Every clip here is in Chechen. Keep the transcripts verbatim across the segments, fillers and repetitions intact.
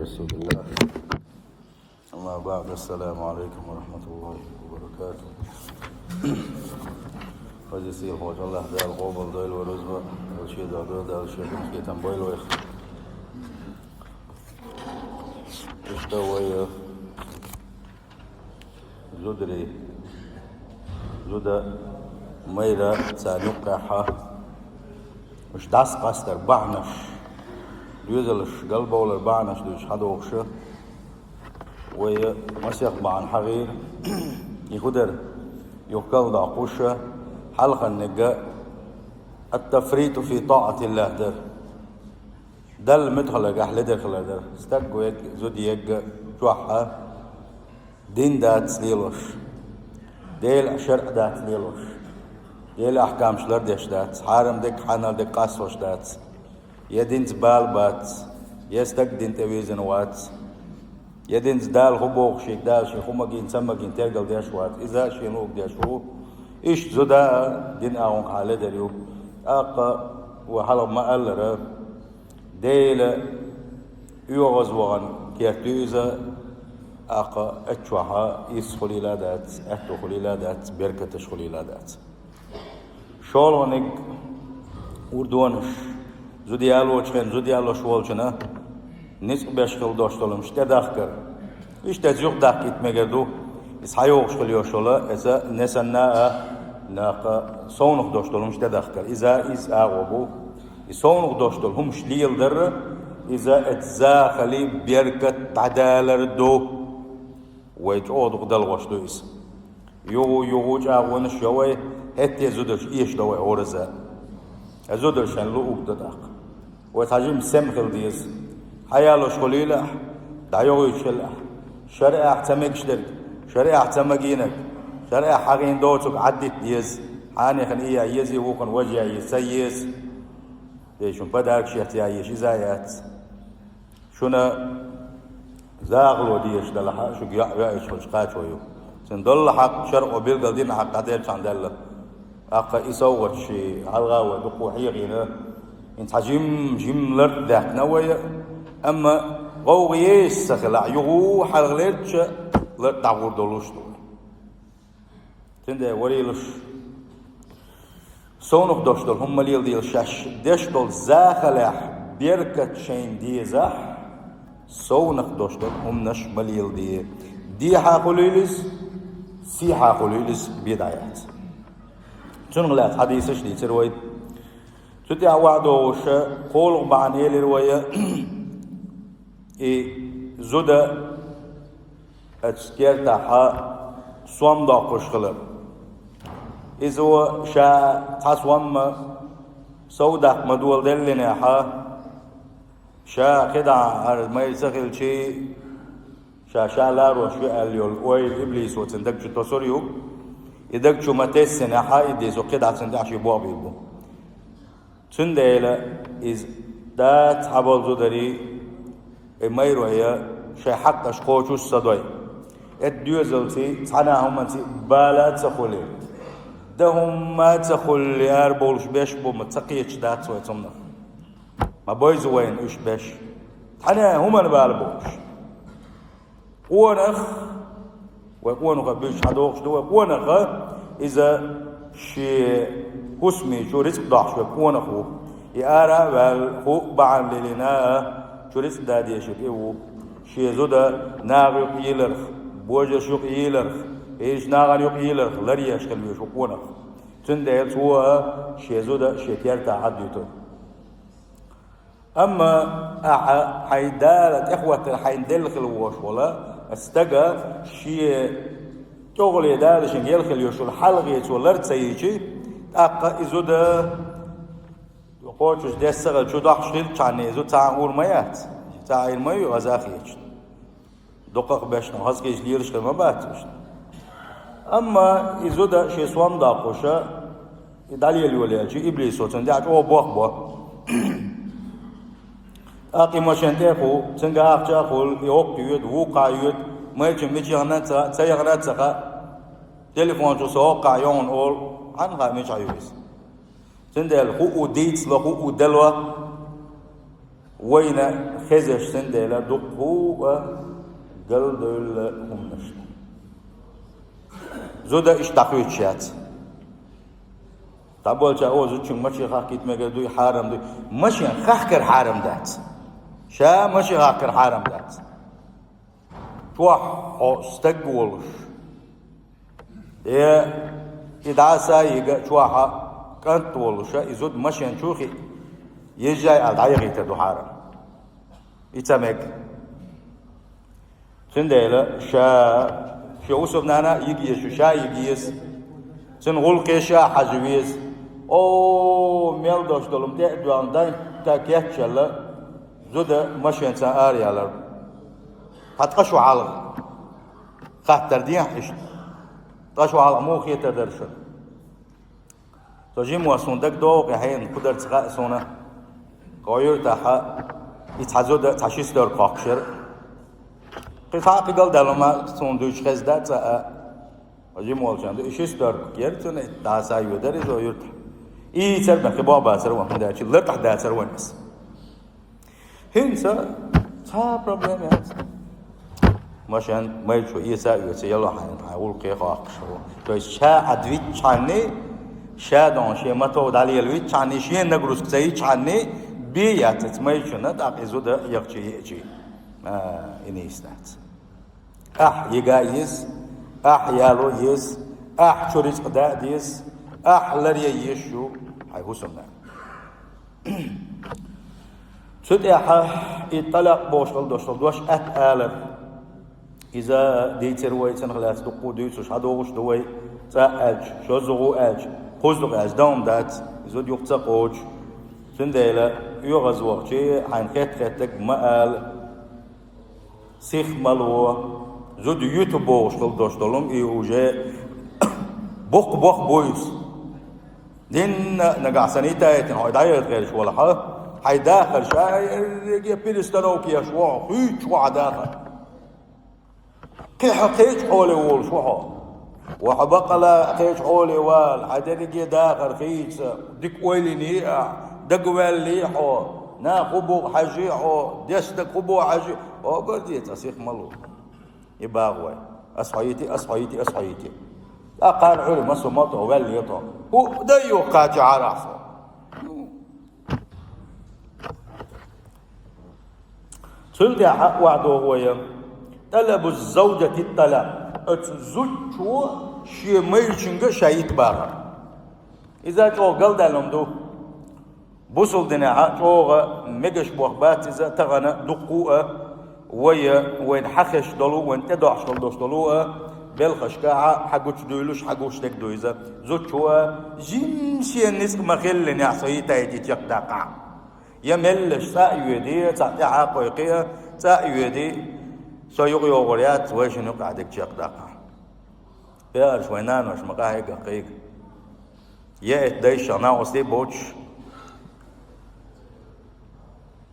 رسول الله. أما بعد، السلام عليكم ورحمة الله وبركاته. Хаза сийлахьчу АллахӀ Дала къобал дойла вай рузба, Дала шен дагадо, Дала шен хӀинца кхетам бойла вайх. Иштта вай зударий, зуда, майра, царна юккъехьа уьш дӀасакъастар бахьанаш, доьзалш галбовлар бахьанаш дуьйцуш хьадогӀуша, вай масех бахьана хьагӀийра, и хӀу дара, юха кхалдаккхуша, хьалханнега التفريط في طاعة الله дара. Далла муьтӀахьалларгахь ледара хилар дара. Стаг вега, зуда ега чохь а дин дац лелош, Делан шарӀ дац лелош, Делан ахкамаш лардеш дац, хьарам дерг, хьанал дерг къастош дац, я динца бала бац, я стаг дин тӀе вирзина вац, я динца Дала хӀу боху шега, Дала шен хӀу магийна, ца магийна тергал деш вац, иза шен луъург деш ву. Иштта зуда а дин агӀонга хьаледара ю. ТӀаккха ва хьалха ма-аллара, Дела оьгӀаз вахана керта ю иза, тӀаккха аччохьа йист хуьлийла дац, аьтто хуьлийла дац, беркаташ хуьлийла дац. ШолгӀаниг урдонаш, зуда ялочу хенахь, зуда ялош волчунна ницкъ беш хила дош долу хӀумнаш тӀедахкар. Иштта иза юхадаккхийта мегар ду, иза хьайогӀуш хила йолуш йолу, иза несанна а, нахка совнах дош долу хӀумнаш тӀедахкар. Иза, иза агӀо бу. И совнах дош долу хӀумнаш леладар, иза оцу захалан беркат дӀадалар ду. Вай чӀогӀа дукха далхош ду иза. Юху-юху чӀагӀонаш йо вай, хӀетте зударш эшадо вай гӀораза. Ткъа зударшна луъург ду тӀаккха. Вай цхьа жима сема хила деза. Хьаялош хуьлийла ахь, дӀайохуьйтуш хила ахь. ШарӀехь ца мегаш дерг, шарӀехь ца магийнарг, шарӀехь хьагӀийна доцург Ӏаддита деза. Хьанехана и ян еза, вукхана важа ян еза, ца еза. Дешун подаркаш яц ян еза, иза яц. Шуна захало дезаш далахь а, шуьга йоӀ йоуьйтуш хилча кхачо ю. Цуьнан доллу хьакъ, шарӀо билгал дина хьакъ дӀаделлачхьана даьлла. ТӀаккха и совгӀаташ ши хьалха вай дукха хьехийна, хӀинца цхьа жим-жим лар а даьккхина вай, амма гӀовгӀа еза ца хилахь, юха хьалха лерча лар а дӀагӀур долуш ду. Цундела варийлаш, совнах дош долу хӀума ма леладелаш, шаьш деш долу захалехь беркат шайна дезахь, совнах дош долу хӀуманаш ма леладе. Дехьа хуьлийла иза, сехьа хуьлийла иза, бен дӀаяц. Цунах лаьцна хьадисаш дийцира вай. Цу тӀехь охьадогӀуша кхоалгӀа бахьана элира вай, и зуда оцу кертахь сом доккхуш хилар. Иза ша цхьа сом а сов даккха ма доладеллинехь, ша кхидӀа хӀара майра ца хилчий, ша, ша ларош ю аьлла йолу ойла иблисо цуьнан даг чу тосур ю. И даг чу ма-тессинехь, и дезо кхидӀа цуьнан тӀехь шен бохбийр бу. Цундела иза дац хьаболу зударий, и майрой шайн хьакъаш кхочуш а ца дой. Эт доьзалций, цхьана а хӀуманций бала а ца хуьлий. Дан хӀумма а ца хуьлий, арабовлуш беш бу, ма ца кхеташ дац вай цунах. Ма бойзу вайна уьш беш. Цхьана а хӀуманна бала бохуш. Къонах, вай къонахо буьйцуш хьадогӀуш ду, вай къонах, иза шен хӀусамий чу рицкъ дохьуш верг къонах ву. И ара а ваьлла, хӀуъа бахьана лелийна а, чу рицкъ дан дезаш верг и ву. Шен зуда наха юкъа йийларх, божарша юкъа йийларх, иштта нахана юкъа йийларх лар еш хила везаш ву къонах. Цундела цо а шен зуда шен кертахь хьадуьйтур. Амма ахьа хьайн Дала тӀехӀоттар хьайна делла хила волуш волу стага шен тӀехула Дала шега елла хила йолуш йолу хьалхе цо лар ца йичи, тӀаккха и зуда кхочуш десса а хилла чу дохьуш хилчхьана, и зуда цхьа а гӀур ма яц, цхьа а Ӏийр ма ю, хаза а хеташ. Дукхах бешна хаза кхечу лелаш хир ма бац уьш. Амма и зуда шен сом доккхуша, и дӀалела йолаелча, иблисо цунна тӀехь чӀогӀа бохбо. ТӀаккха и машен тӀе а ху, цуьнга ахча а хуьлу, и хӀокху йоьду, вукху а йоьду, майрачун мича яхана ца, ца яхана ца хаьа. Телефон чу со хӀокху а йогӀу олу, хьанна хаьа мичахь ю иза. Цундела хӀуъу дийцало, хӀуъу дало, Вайна хезаш, цундела дуккха а галдевлла хӀуманаш да. Зуда иштта дӀахуьйтуш яц. ДӀаболча о зудчуьнга машен хахкийта мегар дуй, хьарам дуй. Машен хахкар хьарам дац. Ша машен хахкар хьарам дац. Чохь хьо стаг волуш, э, и дӀаса а йига, чохь кӀант волуша, и зуда машен чу хиъ, езжай аьлла, дӀаяхийтар ду хьарам. И ца мега. Цундела ша, шен усубнана а йига еза, шу ша а йига еза. Цуьнан гӀуллакхе ша а хьажа веза. О, мел долуш долу тӀе а доьгӀна, дай та кечъелла, зуда машенца ара ялар. Ткъа шу хьалха хаттар дехьа иштта. Ткъа шу хьалха муха хетар дара шуна? Со жима ван, суна дагадогӀу, кхин хьенан кху дара ца хаьа суна. Кхо юьртахь и цхьа зуда цхьа ши сторг кхоккхуш яра. Кхин цхьа а кхин галдаьлла ма суна дуьйцуш хезна дац а. Кхо жима волчарна ду, и ши сторг яра цуьнан, дӀаса а йоьдара иза юьртахь. Ийцар бен кхин боху бацара ван, хӀунда аьлча лартӀахь дацара ван иза. ХӀинца цхьа а проблема яц. Машен майрачо эца а оьцу, яло хьайна, хьайн гӀуллакхе хоккхуш ву. То есть ша Ӏад виччхьанний, ша дон шен мото дӀалела виччхьанний, шен нагрузка ца йичхьанний, бен яц цу майрачунна, тӀаккха и зуда яхча еачий. А, и нийса дац. Ахь йига еза, ахь яло еза, ахь чу рицкъ да а деза, ахь ларъе еза шу хьайн хӀусамна. Цу тӀехь и тӀалакъ бохуш хила долуш долу дош атта алар. Иза дийцира вай, цунах лаьцна дуккха а дуьйцуш, хьадогӀуш ду вай, цкъа а аьлча, шозза гӀу аьлча, кхузза а аьлча, дан ма дац, иза зуда юха ца кхочуш. Цундела оьгӀаз вахчи, хьайна хетта-хеттарг ма ала, сих ма ло, зуда юьту бохуш хила долуш долу и уже боккха боху буйса. Динна а нагахь санна йита а йитина хьо дӀаяртахь гӀерташ валахь, хьайн дахар ша ерриге перестановка еш ву хьо, хуьйцуш ву хьан дахар. Кхин хьо кхечу хьоле волуш ву хьо. Ва хьо баккъала кхечу хьоле вала, хьан дерриге дахар хийца, дика ойла йиний ахь, дагаваьллий хьо, наха хӀун боху хьажий хьо, дестаг хӀун боху хьажий, хьо гар де цкъа сих ма ло. И багӀа вай. Ас хьо йити, ас хьо йити, ас хьо йити. ТӀаккха кхана Ӏуьйра масу ма тоху, ваьлла е тоху. ХӀу дай юха кхача Ӏарахь со. Цул тӀаьхьа охьадогӀу вай: «ТӀалабу ззавжати тӀалаб». Оцу зудчо шен майрачуьнга ша йита бахар. Иза чӀогӀа галдаьлла хӀума ду. Бусалба динехь чӀогӀа мегаш боху бац иза, тахана дуккха а вай, вайна хьахезаш долу, вайна тӀедогӀуш хила долуш долу а, белхашкахь хьагучудуьйлуш, хьагуш дерг ду иза. Зудчо жимма шен ницкъ ма-хиллинехь со йитайти чекхдаккхахь. Я меллаша цкъа а йоьдий, цхьаъ тӀаьхьа а кхойкхий, цкъа а йоьдий, со юкъа йогӀур яц, вайшинна юкъахь дерг чекхдаккхахь. Пхеарш вайн нанош ма къахьегахь кхийга. Яийта дайшах накъостий боцуш,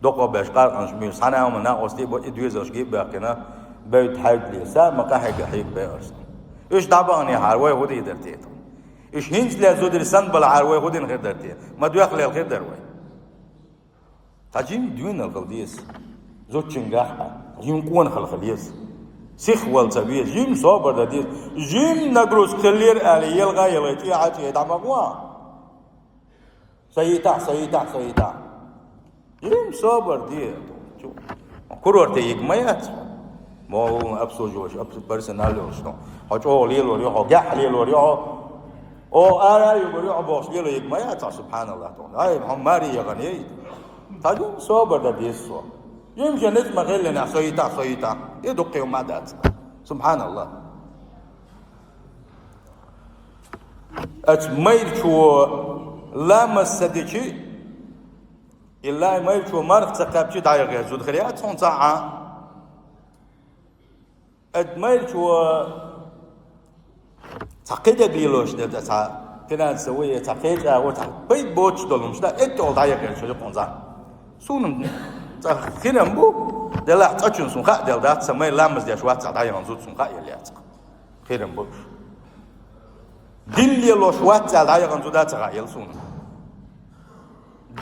докъо беш къаркъанаш муьйса, хьан а хӀума накъостий бо, и доьзалш гиъ баьккхина, бевдда хьаьвдале, са ма къахьегахь кхийга беарш. Уьш дӀабаханехьара вай хӀун дийр дара те? Уьш хӀинца ле зударий санна балахьара вай хӀун дина хир дара те? Ма доьхна лела хир дара вай. Цхьа жима доьналла хила деза. Зудчуьнгахь а, жима къонахалла хила еза. Сихвала ца веза, жима собар дан деза. Жима нагрузка хиллера аьлла, елха а елхий, чӀехьа а чӀехьий дӀа ма гӀо. Са йитахь, са йитахь, са йитахь. Жима собар де. Чу. Курорте йига ма яц. Молла обслуживающий, обс-, персонал йолуш ду. Хьо чӀогӀа лелор ю хьо, гехь лелор ю хьо. О, ара а югур ю хьо бохуш лело йига ма яц, субханаллах, тхуна. Ай, хьо маре яхана яй. Цхьа жима собар дан деза со. Жима шен ницкъ ма-хиллинехь, со йитахь, со йитахь. И дуккха хӀума дац. Субханаллах. Оцу майрачо ламаз ца дичи, илла майрачо марха ца кхаьбчи дӀаяхъяр зуда хир яц хьуна цхьа а. Оцу майрачо цхьа кхидерг лелош дерг, цхьа финансовый, цхьа кхечӀагӀо, цхьа пайда боцуш долу хӀумаш дан, эттӀол дӀаяхъяр шу юкъа зан. Суна цхьа хинам бу, делахь цкъачунна суна хаа дела дац, сан майра ламаз деш вац цхьа дӀаяхана зуда, суна хаа елла яц. Хирам бу уьш. Дин лелош вац аьлла дӀаяхана зуда ца хаъелла суна.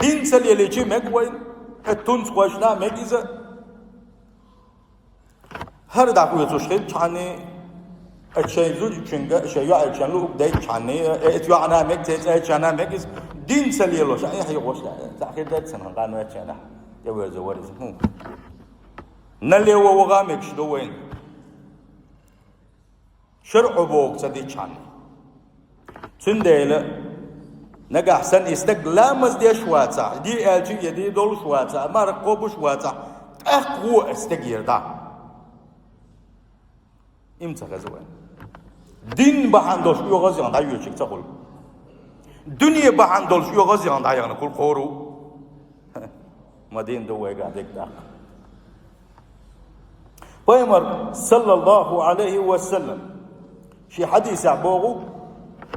Дин ца лелийчи мега вайна. Э, тунца кхоьссина мега иза. ХӀара дӀакхоьцуш хилчхьана, э, шайн зудчуьнга, шайн йоӀаьчун луъург дайчхьана, э, эца йоӀана мега, цецӀаьчана мега иза, дин ца лелош, э, хьехош, э, цхьа хир дац сан гӀан ваьччанахь, тӀеверза вар иза. ХӀу. Налево ваха мегаш ду вайна. ШарӀо боху ца дичхьана. Цундела нагахь санна и стаг ламаз деш вацахь, де аьлча а де долуш вацахь, марха кхобуш вацахь, тӀаккха гӀо а стегера дӀа. Им ца хеза вайн. Дин бахьана долуш оьгӀаз яхна дӀайоьчуьг ца хуьлу. Дуьне бахьана долуш оьгӀаз яхна дӀаяхна хуьлу кхоро. Ма дин ду вайгахь дерг тӀаккха. Пайхамар, саллаллаху Ӏалайхи ва саллам, шен хьадисехь боху,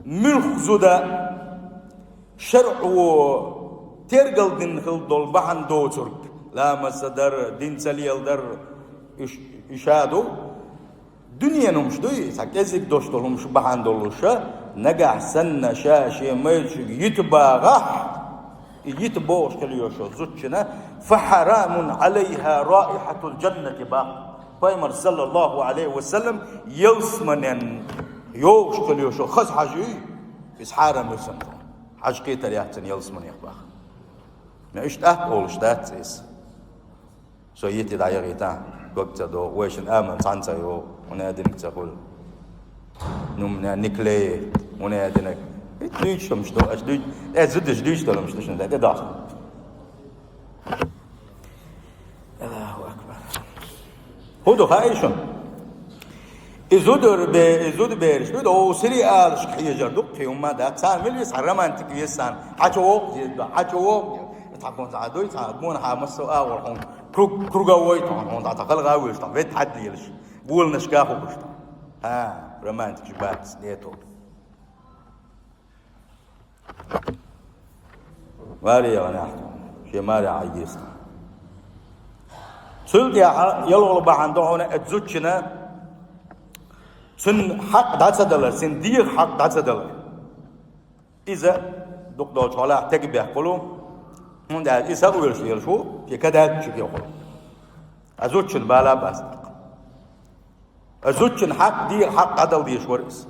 муьлхха зуда шарӀо тергал дина хила долу бахьана доцург, ламаз ца дар, дин ца леладар, уьш, уьш а ду. Дуьненан хӀумаш дуй, цхьа кӀезиг долуш долу хӀумаш бахьана долуша, нагахь санна ша шен майрачуьнга йита багӀахь, и йита богӀуш хила йолчу зудчунна, «Фа хьарамун Ӏалайха раихьатул джаннати» боху. Пайхамар, саллаллаху Ӏалайхи ва саллам, ялсаманен йогӀуш хила йолчу хаза хьожа юй, иза хьарам ю сан. Хьожа кхетар яц цунна ялсаманех боху. Ма иштта атта олуш дац иза. Со йита дӀаяхийта, дог ца догӀу, вайшинна аман цхьаьна ца йогӀу, хӀунда аьлла динарг ца хуьлу. Ну, у меня не клеит, хӀунда аьлла динарг. Ит дуьйцуш долуш ду, аш дуьйцу, э, зудаш дуьйцуш долуш ду шуна, тӀе даха. Аллаху акбар. ХӀун ду хаьий шуна? И зудар бе-, и зуда бераш ду, о, сири алашка хьежар ду, кхин хӀумма дац. Царна мила веза, цхьа романтика веза царна. Хьачу вогӀу, хьачу вогӀу. Цхьа кхунца Ӏа дуй, цхьа гонахьа массо а агӀор хьуна круг-, круговой тхьуна, хьуна дӀа халха а вуьйлуш тхьуна, вет хьаьдда лелаш, голанашка а хӀуттуш тхьуна. ХӀа, романтикаш бац, нету. Маре яханехь, шен маре Ӏайгеста. Цул тӀаьхьа ялхалла бахьана ду хьуна оцу зудчунна, цуьнан хьакъ дӀа ца далар, цуьнан дегӀан хьакъ дӀа ца далар. Иза дукха долчу хьолахь тегабехкалу, хӀунда аьлча иза сагӀа оьшуш лелаш ву, шен кадаьллачу кехула. Ткъа зудчун бала а бац тӀаккха. Ткъа зудчун хьакъ, дегӀан хьакъ дӀадала дезаш вара иза.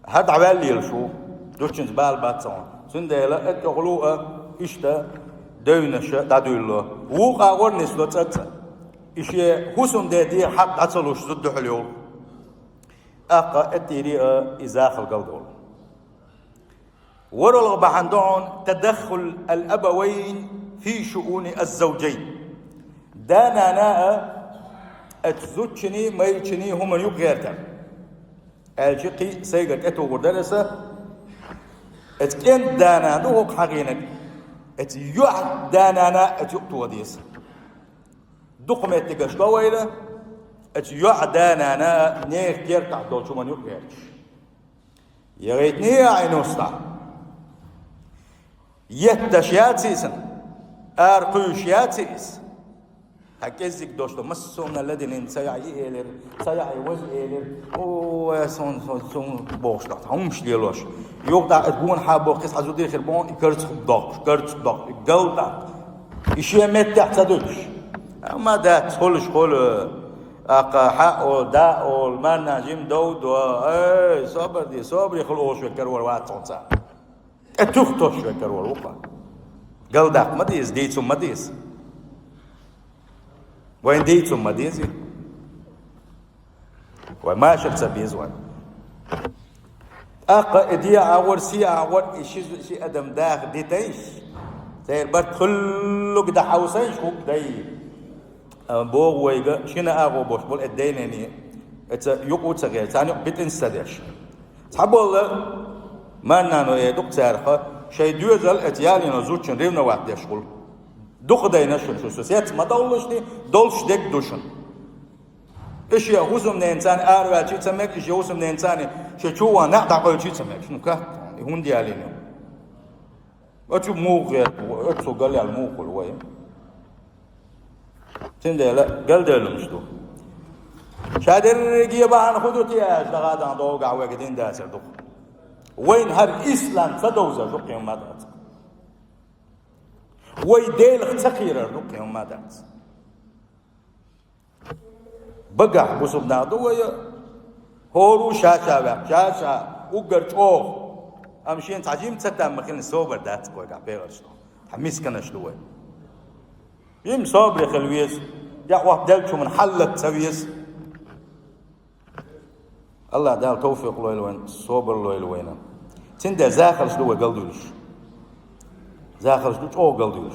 ХӀара дӀаваьлла лелаш ву, зудчуьнца бала бац цхьа хӀума. Цундела а тӀехула а иштта девнаша дӀадуьйлало. Вукху агӀор нисло цӀа а цӀа. И шен хӀусамден дегӀан хьакъ дӀа ца луш зуда дуьхьал йолу. ТӀаккха а тӀера а и захалла галдолу. ВорхӀалгӀа бахьана ду хьуна тадаххул ал-абавайн фи шуъуни аз-завжайн. Да-нана а оцу зудчуьнан, майрачуьнан хӀуманна юкъа гӀертар. Аьлча кхин а сайгара тӀетухур дара аса, оцу кӀентан да-нана ду хӀокху хьан гӀенаг, оцу йоӀан да-нана а оцу юкъа тоха деза. Дукха меттигаш го вайна, оцу йоӀан да-нана а нехан кертахь долчу хӀуманна юкъа гӀерташ. ЯгӀийтинехьа Ӏайнуста. Етташ яц иза, аракхуьйсуш яц иза. Хьан кӀеззиг дош ду, массо а ладинин ца яӀ и элира, ца яӀ и ваза элира. О, сон, сон, сон бохуш дац, хьумаш лелош. Юха тӀаккха гонахьа боху, кхин хьан зудий хир боху, и карцах доккхуш, карцах доккхуш, и галдаккха. И шен меттехь ца дуьтуш. Амма дац, хуьлуш хуьлу. Аккха хьа а олу, да а олу, марна жима дов а до. Эй, собар де, собаре хуьлу олуш веккар вара вац хьуна цара. ТӀе туьха тосуш веккар вара ву-кха. Галдаккха ма деза, дийцум ма деза. Вайн дийцум ма деза. Вай машар ца беза вайн. ТӀаккха и де агӀор, се агӀор, и ши, ши адам даха дитайш, церан барт хуьллуг дан хьовсайш хӀуг дай. А, боху вайга, шина агӀо бош болу и дайнене, эца юкъа а ца гӀер, царна юкъа битӀинца ца деш. Цхьаболла марнано э дукха цаьрха, шайн доьзал эца ялийна зудчун ревновать деш хуьлу. Дукха дайна шуна шу, со сец ма довлушни, долуш дерг ду шуна. И шен хӀусамнена царна араваьлчий ца мег, и шен хӀусамнена царна шен чу ван некъ дӀакъевлчий ца мег. Ну как? И хӀунда ялийна? Оцу муха гӀерта, оцу галъяьлла муха хуьлу вай? Цундела галделлунаш ду. Ша дерриге бахьана хӀун ду те аьлча, дагӀа дан догӀу гахь вайга дин дацар ду. Вайна хӀара ислам ца довзар ду кхин ма дац. Вай Делах ца кхерар ду кхин хӀумма дац. Багахь бусулба нах ду вай, хӀора ша-ша ваьккха, ша-ша уггар чӀогӀа. Амма шена цхьа жима ца там ма хилла собар дац вайгахь, пхьегӀарш ду. Цхьа мисканаш ду вай. Жима собаре хила веза, яхь-вахь делча хӀуманна хьаллаца ца веза. АллахӀ Дала товфикъ лойла вайна, собар лойла вайна. Цундела захалш ду вай галдуьйлуш. Захалш ду чӀогӀа галдуьйлуш.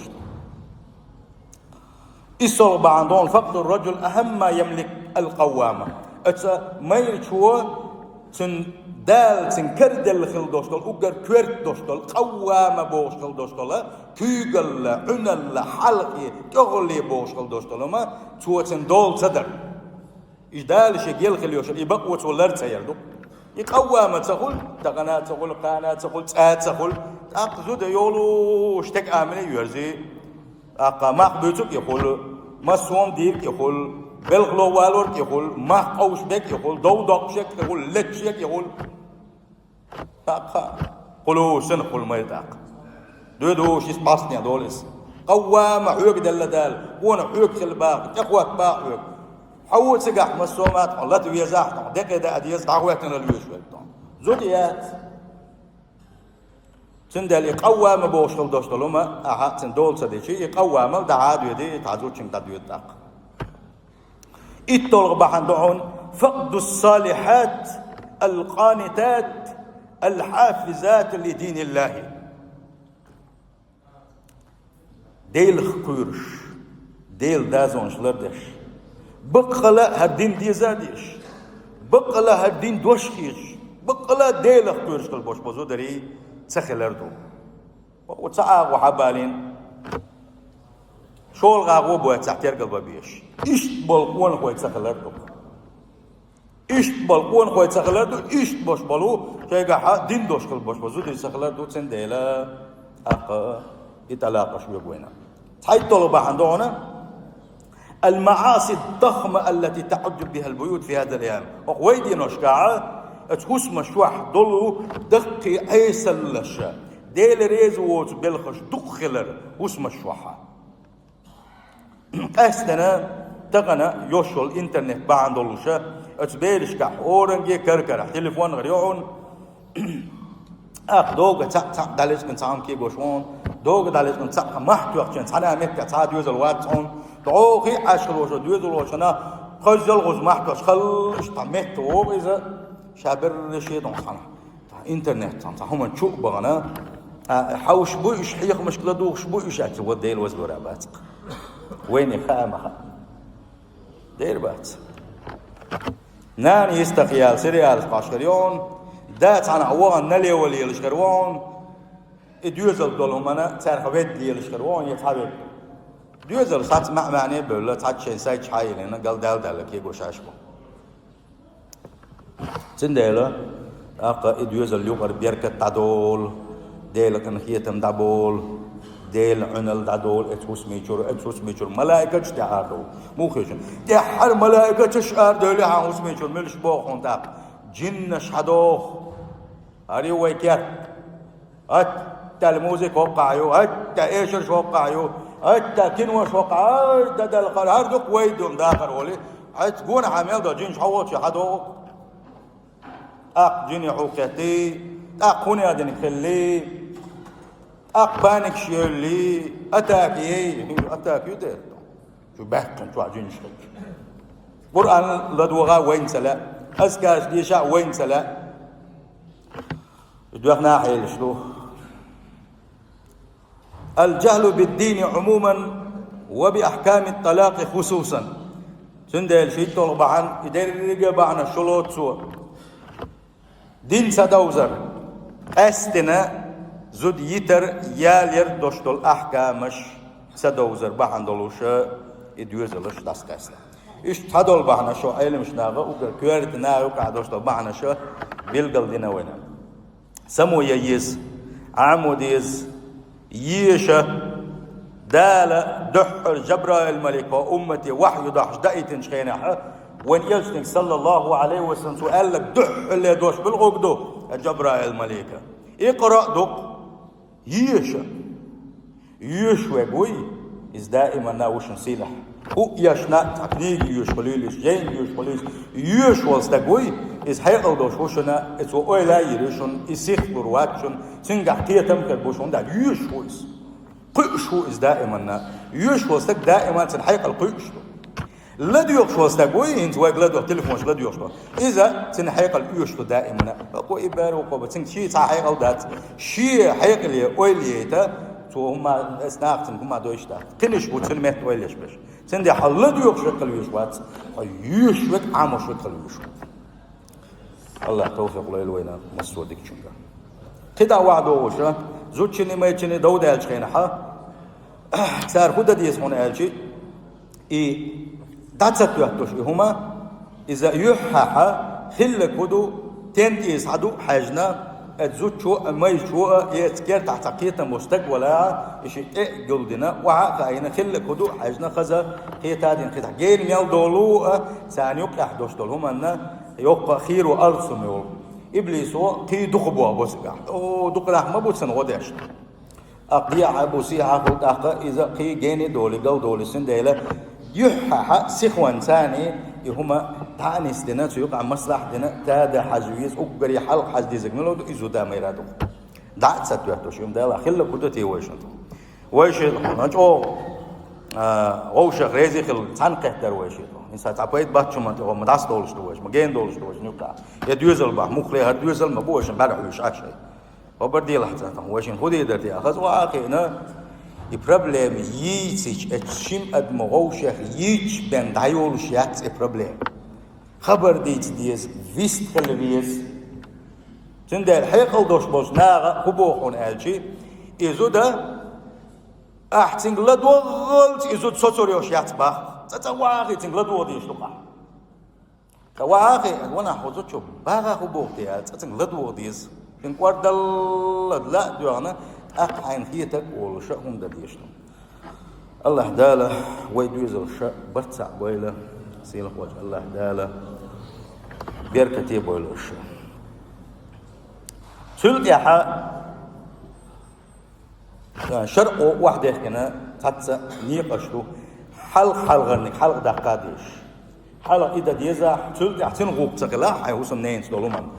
ИссолгӀа бахьана ду хьуна: «فقد الرجل أهم ما يملك القوامة». Оцу майрачо цуьнан Дала цуьнан караделла хила долуш долу, уггар коьрта долуш долу, къаввама бохуш хила долуш долу, куьйгалла, Ӏуьналла, хьалхе, тӀехуле бохуш хила долуш долу хӀума, цо цуьнан дола ца дара. Иза Дала шен гел хила йолуш, и бакъо цо лар ца яр ду. И къаввама ца хуьлу, тахана ца хуьлу, кхана ца хуьлу, цӀа ца хуьлу, тӀаккха зуда йолуш стеган амале йоьрзи. ТӀаккха мах буьйцург и хуьлу, массо а дийриг и хуьлу, белхало валорг и хуьлу, мах къовсаберг и хуьлу, дов доккхушерг и хуьлу, леташерг и хуьлу. ТӀаккха кхулуьйсина хуьлу майра тӀаккха. Дуьйцуш иза пхьарсне долу иза. Къаввама хьоьга делла Дала, хьуна хьоьга хила баха, тӀехӀотта баха хьоьга. Хьо ву цигахь массо а ма тхьо лата везахь, тхьо декъе даа деза, дӀахӀоьттина лоьшуш верг тхьо. Зуда яц. Цундела и къаввама бохуш хила долуш долу хӀума, ахьа цуьнан дола ца дичи, и къаввамал дӀахьа а доьду, и цхьа зудчуьнга дӀадоьду тӀаккха. ИтталгӀа бахьана ду хьуна: «فقد الصالحات القانتات الحافظات لدين الله». Делах кхоьруш, Делан дозанаш лардеш, баккъала хӀара дин деза а дезаш, баккъала хӀара дин дош хеташ, баккъала Делах кхоьруш хила болуш болу зударий ца хилар ду. Ва ца агӀо хьабалийна, шолгӀа агӀо боцахь тергал бан безаш. Иштта болу къонахой ца хилар ду. Иштта болу къонахой ца хилар ду, иштта болуш болу, шайгахьа дин дош хила болуш болу зударий ца хилар ду, цундела тӀаккха и тӀалакъаш вега вайна. ЦхьайтталгӀа бахьана ду хьуна: «المعاصي الضخمة التي تعج بها البيوت في هذه الأيام». Оха вай дийношкахь, оцу хӀусамаш чохь долу даккхий Ӏесаллаша, Дела реза воцу белхаш дукха хилар хӀусамаш чохь. Къаьсттина тахана йолуш йолу интернет бахьана долуша, оцу берашкахь оранге кара-кара телефон гӀар ю хьуна. Ах, дога цхьаъ-цхьаъ дӀалечкъина цхьа хӀума кегош ву хьуна, дога дӀалечкъина цхьаъ махь тоьхчина цхьана а меттехь цхьа а доьзал вац хьуна, дӀохий Ӏаш хила волуш, доьзал волчу хана кхоззал гӀуза махь тоьхча халлаш цхьа метта вогӀу иза, ша берриш а дон хьана. Цхьа интернет цхьана, цхьа хӀуманна чу а бахана, а, хьовш бу уьш, хьехамашка ладугӀуш бу уьш, аьлла, ва Дела вазлора бац-кх. Вайна хаа ма хаьа. Дера бац. Нана йистах яьлла сериалаш кхоьш хир ю хьуна, да цхьана вахана налево лелаш хир ву хьуна, и доьзал долу хӀуманна цаьрха ведда лелаш хир ву хьуна, я цхьа ведда. Доьзал сац маьӀ-маьӀне а бевлла, цхьацца шайн сайчу хьа а йиллина, галдаьлла-даьлла кегош Ӏаш бу. Цундела тӀаккха и доьзал юкъара беркат дӀадолу, Делан къинхетам дӀаболу, Делан Ӏуьналла дӀадолу оцу хӀусаме чуьра, оцу хӀусаме чуьра малайкаш тӀе арадовла. Муха хезаш? ТӀаьххьара малайкаш арадевлли хьан хӀусаме чуьра муьлш боху хьуна тӀаккха? Жиннаш хьадоху. ХӀара ю вай керт. ХӀаьта музыка хӀоккхахь ю, хӀаьта эшарш хӀоккхахь ю, хӀаьта кинош хӀоккхахь, ай, дан дала хӀара, хӀара ду-кх вай дун дахар волий. Хьаьца гонахьа мел до, жинаш хьо волчу хьадогӀу. ТӀаккха жине хьулкхетти, тӀаккха хӀун а динарг хилли, тӀаккха паникаш евлли, атака ей, атака ю дера. Шу баьккхина чохь жинаш хилча. Къуръан ладогӀа вайна ца лаьа, азкараш деша вайна ца лаьа. Дуьхьа нахьа хьелаш ду. الجهل بالدين عموما وبأحكام الطلاق خصوصا. Цундела шийтталгӀа бахьана, и дерриге а бахьана шу лоцу цо. Дин ца довзар, къаьсттина зуда йитар, ял яр дош долу ахкамаш ца довзар бахьана долуша и доьзалаш дӀасакъаьста. Иштта цхьадолу бахьана шо Ӏеламаш наха уггар коьрта наха юкъахь дош долу бахьанаша билгал дина вайна. Само ян еза, Ӏамо деза, еша, Дала дуьххьара Жабраил-малик хӀокху уммате вахью дахьаш даийтинчу хенахь, вайн элчаниг, саллаллаху Ӏалайхи ва саллам, цо аьлларг дуьххьале дош билгӀург ду Жабраил-малика. Икъра а ду-кх, еша. Йоьшуш верг вуй, иза даиманна ву шун сийлахь. Ху ешна, цхьа книга йоьшуш хуьлийла иза, жайна йоьшуш хуьлийла иза. Йоьшуш волу стаг вуй, иза хьекъал долуш ву шуна, и цо ойла а йийр ю шуна, и сих лур вац шуна, цуьнгахь кхетам а хир бу шуна, хӀунда аьлча йоьшуш ву иза. Кхуьуш ву иза даиманна. Йоьшуш волу стаг даиманна цуьнан хьекъал кхуьуш ду. ЛадоьгӀуш волу стаг вуй, хӀинца вайга ладоьгӀу, телефонаш ладоьгӀуш долу. Иза цуьнан хьекъал оьшуш ду даиманна. Бакъо и бер ву кхо бу, цуьнга шен цхьа хьекъал дац. Шен хьекъале ойла яйта, цо хӀума, ас нахаца хӀума дойуш дац. Кхинаш бу цуьнан метта ойла еш берш. Цундела хьо ладоьгӀуш верг хила везаш вац, хьо йоьшуш верг, Ӏамош верг хила везаш ву. Аллах тавфикъ лойла вайна массо а дикачуьнга. КхидӀа охьадогӀуш, зудчунний, майрачунний дов даьллачу хенахь, цара хӀун дан деза хьуна аьлча, и дӀа ца тоьттуш и хӀума, иза юьххьехь хилларг хӀун ду, стенна тӀе иза схьаду а хьаьжна, оцу зудчо а, майрачо а, я оцу кертахь цхьа кхетам болу стаг валахь, и шиъ тӀе а гулдина, охьа а хаийна, хилларг хӀун ду а хьаьжна, хаза кхета а дина, кхидӀа гена мел долу а, царна юккъехь долуш долу хӀуманна йоккха хийро алсам йолу. Иблисо кхин дукха боху бу цигахь. О, дукха нах ма бу цунна гӀо деш. Аккха дехьа а бу, сехьа а хуьлу тӀаккха, иза кхин гена а долий, гал долий, цундела юьххьехь сихонца царна и хӀума дӀа а нисдина, цу юкъахь маслахьат дина, тада хьажа веза, уггаре хьалха хьажа дезарг мила ду, и зуда, майра ду. ДӀа а ца тоьттуш, и хӀума далахь, хилларг хӀун ду те вайшинна? Вайша хьуна чӀогӀа, а, вовшах реза хила цхьаьна кхеттара вайша. Иза цхьа пайда бац хӀуманна тӀе, ма дӀасадолуш ду вайша, ма гена долуш ду вайша юккъехь. Я доьзал бахь, муххале хӀара доьзал ма бу вайшинна бӀаьрахьуьйсуш Ӏаш. Хабар делахь цхьа тахана, вайшинна хӀун дийр дара те, хаза ваха а хиъна, и проблема йийцича, оцу шина адамо вовшех йийцича бен дӀайолуш яц и проблема. Хабар дийца деза, вист хила веза. Цундела хьекъал долуш болчу наха хӀун боху хьуна аьлча, и зуда, ахь цуьнга ладогӀалц и зуда соцур йолуш яц бах. ЦӀа-цӀа ваха а хиъна цуьнга ладогӀа дезаш ду-кх ахь. Ткъа ваха а хиъна, ванах хьо зудчо баха хӀун боху те аьлла, цӀа цуьнга ладогӀа деза. Шуьнан кӀордалла лаа а доьгӀна, тӀаккха хьайна хетарг а олуш хӀума дан дезаш ду. Аллах Дала вай доьзалш барт цхьаъ бойла, сийлахь волчу Аллах Дала беркате бойла уьш. Цул тӀаьхьа, а, шарӀо охьадехкина цхьацца некъаш ду, хьалха хьалхарниг хьалха даккха а дезаш. Хьалха и дан дезахь, цул тӀаьхьа цуьнан гӀуллакх ца хилахь, хьайн хӀусамненца долу хӀуманна.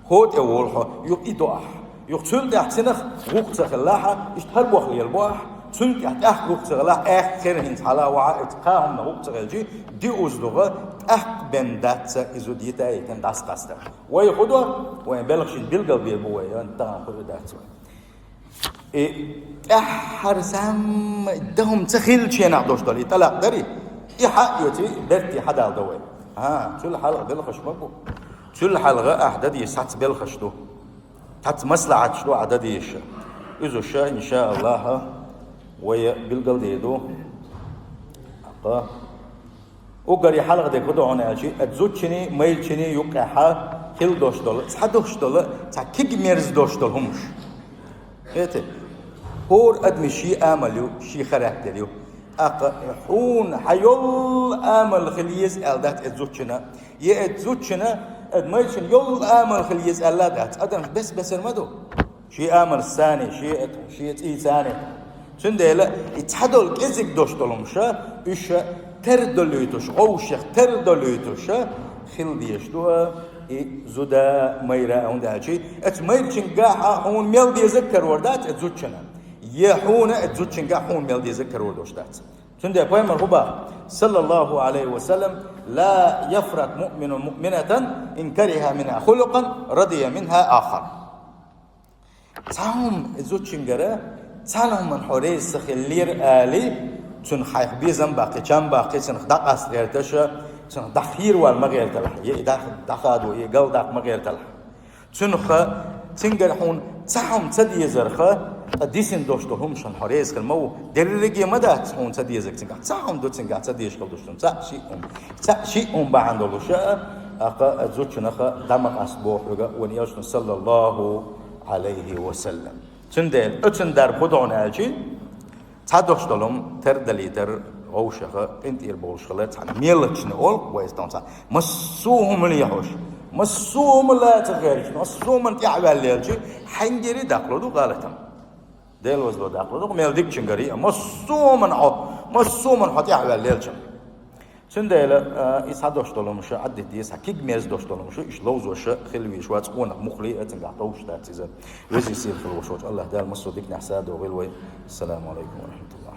ХӀо тӀе волу хьо, юха и до ахь. Юха цул тӀаьхьа цунах гӀуллакх ца хилахь, иштта хӀара бохлера бо ахь, цунна тӀехь тӀаккха гӀуллакх ца хилахь, аьхка хир хӀинца хьала а вахьа, оцу кхаа хӀуманах гӀуллакх ца хилча, диъаза догӀа, тӀаккха бен дац и зуда йита а йитина дӀасакъастар. Вай хӀун до, вайн белхашна билгал бийр бу вай, тахана кхуьур дац вай. И тӀаьххьара самма дан хӀума ца хиллачу хенахь долуш долу и тӀалакъ дарий, и хьаъ йоций, берте хьадала до вай. ХӀан, цул хьалха белхаш ма бу. Цул хьалха ахь дан дезаш сац белхаш ду. Сац маслахьаташ ду ахь дан дезаш. Иза уьш, иншааллахӀ, вай билгал дийр ду. Аккха. Уггаре хьалха дерг хӀун ду хьуна аьлча, оцу зудчунний, майрачунний юккъехь хила долуш долу, цхьа долуш долу, цхьа кегамерза долуш долу хӀумаш. Хета? ХӀора адаман шен амал ю, шен характер ю. ТӀаккха хьуна хьан йолу амал хила еза аьлла дац оцу зудчунна. Я оцу зудчунна, оцу майрачунна йолу амал хила еза аьлла дац. Адамаш бес-бесара ма ду. Шен амалца царна, шен, шен цӀийца царна. Цундела и цхьадолу кӀезиг долуш долу хӀумаш, уьш тера долуьйтуш, вовшех тера долуьйтуш хила дезаш ду и зуда, майра, хӀунда аьлча оцу майрачуьнгахь хьуна мел дезарг карор дац оцу зудчунна. Я хьуна оцу зудчуьнгахь хьуна мел дезарг карор долуш дац. Цундела пайхамар хӀун боху, саллаллахӀу Ӏалайхи ва саллам: «لا يفرق مؤمن مؤمنة إن كره منها خلقا رضي منها آخر». Цхьа хӀума зудчуьнгара, цхьана хӀуманна хьо реза ца хиллера али, цунах хьайх безам баккхий, чам баккхий, цунах дӀакъаста гӀерташ, цунах дӀахийра вала ма гӀерталахь, е и дӀа-, дӀахадо, е галдаккха ма гӀерталахь. Цунах, цуьнгара хьуна цхьа хӀума ца дезарх, ткъа дисина долуш долу хӀуманна хьо реза хир ма ву. Дерриге ма дац хьуна ца дезарг цуьнгахь. Цхьа хӀума ду цуьнгахь ца дезаш хила долуш, цхьа шиъ хӀума. Цхьа шиъ хӀума бахьана долуш, аккха зудчунах дӀа ма къаста боху хьоьга вайн элчано, саллаллахӀу Ӏалайхи ва саллам. Цундела оцунна дарба хӀун ду хьуна аьлча, цхьа долуш долу хӀума тера далийтар, вовшах къинтӀера болуш хилар, цхьана мелочни олу вай стан цхьа. Массо а хӀума лехьош, массо а хӀума лаца гӀерташ, массо а хӀуманна тӀаьхьаваьлла лелча, хьаьнгара даккхалур ду гӀалатам. Дела возло дакъа, дукха мел дикачунгара а, массо а хӀаман хьо, массо а хӀаман хьо тӀехваьлла лелачунга. Цундела, а, иза хьадош долу хӀумаш Ӏаддита деза, хьан кегий мерза дош долу хӀумаш, иштта ловзош хила везаш вац, къонах мукъале а цуьнгахь товш дац иза. Веза-сийлахь волчу АллахӀ Дала массо а диканехь садо гӀийла вай. Ассаламу алейкум ва рахматуллах.